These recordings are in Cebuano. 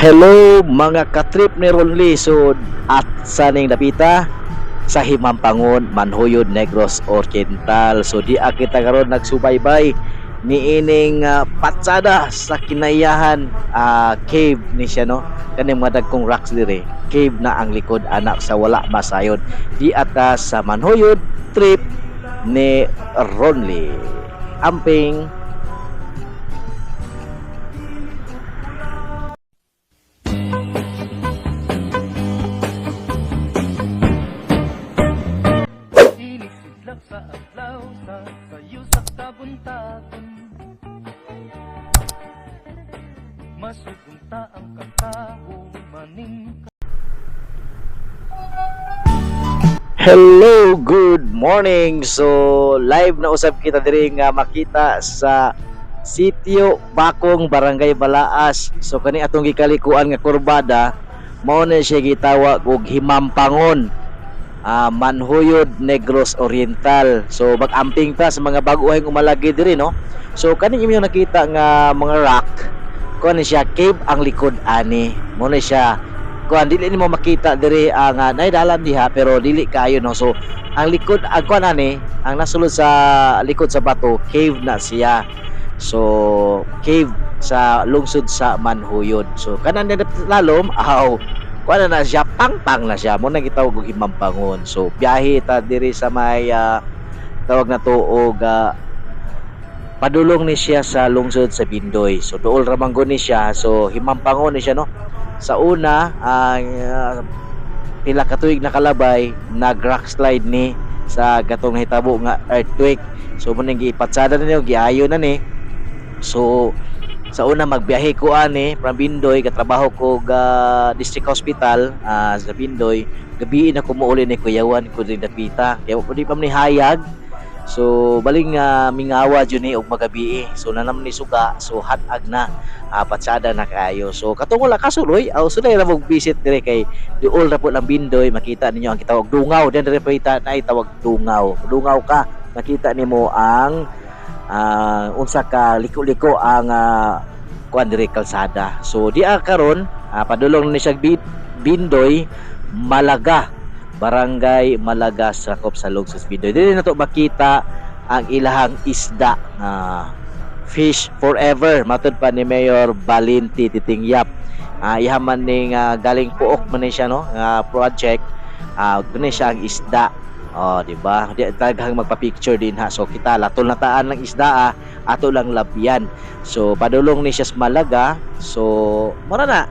Hello mga katrip ni Ronli. So at sa ning dapita sa Himampangon, Manhuyod, Negros Oriental. So di kita karon nagsubaybay niining patsada sa Kinaiyahan, cave ni siya, no? Kaning mga dagkong rocks dire, cave na ang likod anak sa wala masayod. Di ata sa Manhuyod, trip ni Ronli. Amping. Inisidlak sa adlaw sa sayo sa kabuntagon. Masugunta ang kataho maning. Hello, good morning. So, live na usab kita diri nga makita sa Sitio Bakong, Barangay Balaas. So kani atong gikalikuan nga kurbada, mao na siya gitawag og Himampangon. Manhuyod, Negros Oriental. So mag-amping ta sa mga bag-ohay umalagi diri, no. So kaning inyong nakita nga mga rock, kuan ni siya, cave ang likod ani. Mao na siya kuan, dili nimo makita diri ang naay dalan diha pero dili kaayo, no. So ang likod, ang kuan ani, ang nasulod sa likod sa bato, cave na siya. So cave sa lungsod sa Manhuyod. So kanan na lalom, aw, kuan na, na siya, pangpang na siya mo na gitawag og Himampangon. So biyahe ta diri sa may tawag na to og padulong ni siya sa lungsod sa Bindoy. So duol ra man gud ni siya. So Himampangon ni siya, no. Sa una, ang pila ka tuig nakalabay, nag rock slide ni sa gatong nahitabo nga earthquake. So mo ning gipatsada ninyo, giayo na ni. So sa una magbiyahe ko ani from Bindoy, katrabaho ko ga District Hospital sa Bindoy. Gabi na ko muuli ni kuyawan ko din dapita. Kaya di pa man ni hayag. So baling mingawa jud ni og magabi. So nanam ni suga, so hatag na, patsada na kaayo. So katong wala kasuloy, aw sulay ra mog visit dire kay duol ra po lang Bindoy, makita ninyo ang gitawag dungaw. Diyan dire pa na tawag dungaw. Dungaw ka, makita nimo ang unsa ka liko-liko ang kuan dire kalsada. So di karon padulong ni siya Bindoy, Malaga, Barangay Malaga, sakop sa lungsod sa Bindoy. Dili na to makita ang ilahang isda nga fish forever matud pa ni Mayor Valenti Titingyap. Iha man ning galing puok man ni siya, no, nga project, kuni siya ang isda. Oh, di ba? Di daghang magpa-picture din ha. So kita latol na taan ng isda, ato lang labyan. So padulong ni siya sa Malaga. So mura na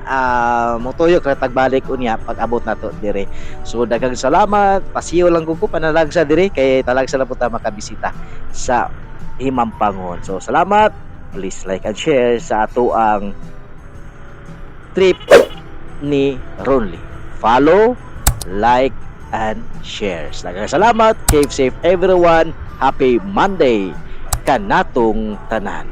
motuyok ra tagbalik unya pag abot nato dire. So daghang salamat. Pasiyo lang ko panalagsa dire kay talagsa lang po ta makabisita sa Himampangon. So salamat. Please like and share sa ato ang trip ni Ronli. Follow, like, and share. Daghang salamat. Keep safe everyone. Happy Monday kanatong tanan.